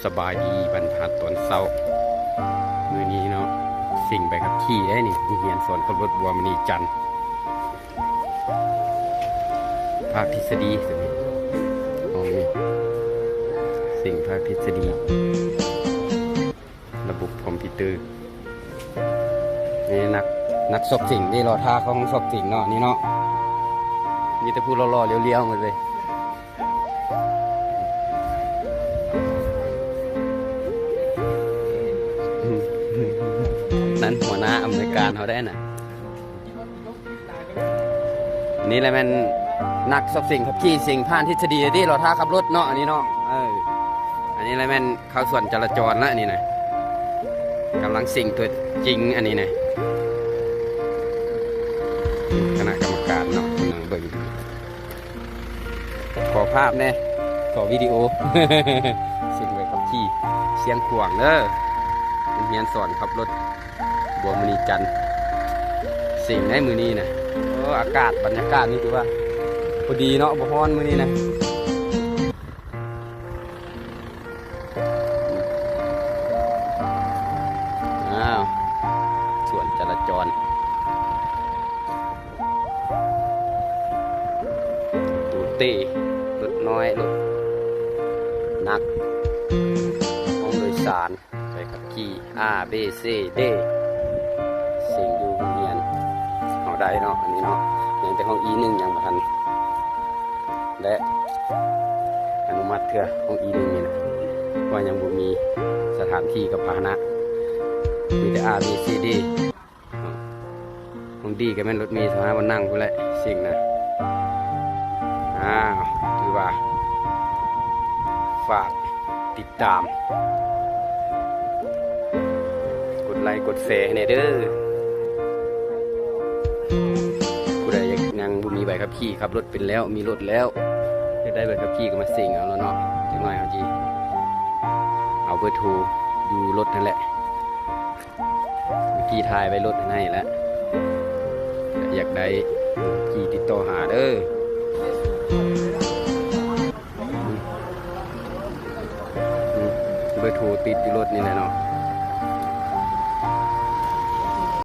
ສະບາຍດີວັນພະຫັດຕອນເຊົ້າ ມື້ນີ້ເນາະ ເສັງໃບຂັບຂີ່ໄດ້ນີ້ ໂຮງຮຽນສອນຂັບລົດບົວມະນີຈັນ ພາກທິດສະດີ ຫ້ອງນີ້ ເສັງພາກທິດສະດີ ລະບົບຄອມພິວເຕີ ນີ້ນັກ ນັກສອບເສັງເດ້ ລໍຖ້າເຂົ້າຫ້ອງສອບເສັງເນາະ ນີ້ເນາະ ມີແຕ່ຜູ້ຫຼໍ່ໆ ລຽວໆ ໝົດເລີຍ. ນັ້ນຫົວໜ້າອຳນວຍການເຮົາໄດ້ນະ ນີ້ແຫຼະແມ່ນນັກສອບເສັງຂັບຂີ່ ເສັງຜ່ານທິດສະດີເດ້ ລໍຖ້າຂັບລົດເນາະ ອັນນີ້ເນາະ ເອີ ອັນນີ້ແຫຼະແມ່ນເຂົ້າສວນຈະລາຈອນລະ ອັນນີ້ນະ ກຳລັງເສັງຕົວຈິງ ອັນນີ້ນະ ຄະນະກຳມະການເນາະ ກຳລັງເບິ່ງ. ຂໍພາບແດ່ ຂໍວິດີໂອ ເສັງໃບຂັບຂີ່ ຊຽງຂວາງເດີ ໂຮງຮຽນສອນຂັບລົດບົວມະນີຈັນ ເສັງໃນມື້ນີ້ນະ ໂອ້ ອາກາດ ບັນຍາກາດນີ້ຖືວ່າພໍດີເນາະ ບໍ່ຮ້ອນມື້ນີ້ນະ. ອ້າວ ສວນຈະລາຈອນ ຕູເຕ້ ລົດນ້ອຍ ລົດໜັກ ຫ້ອງໂດຍສານ ໃບຂັບຂີ່ A B C D ເສັງຢູ່ໂຮງຮຽນເຮົາໄດ້ເນາະ ອັນນີ້ເນາະ ຍັງແຕ່ຫ້ອງ E ໜຶ່ງ ຍັງບໍ່ທັນໄດ້ອະນຸມັດເທື່ອ ຫ້ອງ E ໜຶ່ງ ນີ້ນະ ເພາະວ່າຍັງບໍ່ມີສະຖານທີ່ກັບພາຫະນະ ມີແຕ່ A B C D ຫ້ອງ D ກໍແມ່ນລົດເມສາມາດບໍ່ນັ່ງພຸ້ນແຫຼະ ເສັງນະ ອ້າວ ຖືວ່າ ຝາກຕິດຕາມ ກົດໄລກົດແຊໃຫ້ແດ່ເດີ ຜູ້ໃດຍັງບໍ່ມີໃບຂັບຂີ່ ຂັບລົດເປັນແລ້ວ ມີລົດແລ້ວ ຢາກໄດ້ໃບຂັບຂີ່ກໍມາເສັງເອົາໂລດເນາະ ຈັກໜ້ອຍເຮົາຊິເອົາເບີໂທຢູ່ລົດຫັ້ນແຫຼະ ເມື່ອກີ້ຖ່າຍໄວ້ລົດໃຫ້ແລ້ວ ຢາກໄດ້ ຂີ່ຕິດຕໍ່ຫາເດີ ເບີໂທຕິດຢູ່ລົດນີ້ແຫຼະເນາະ.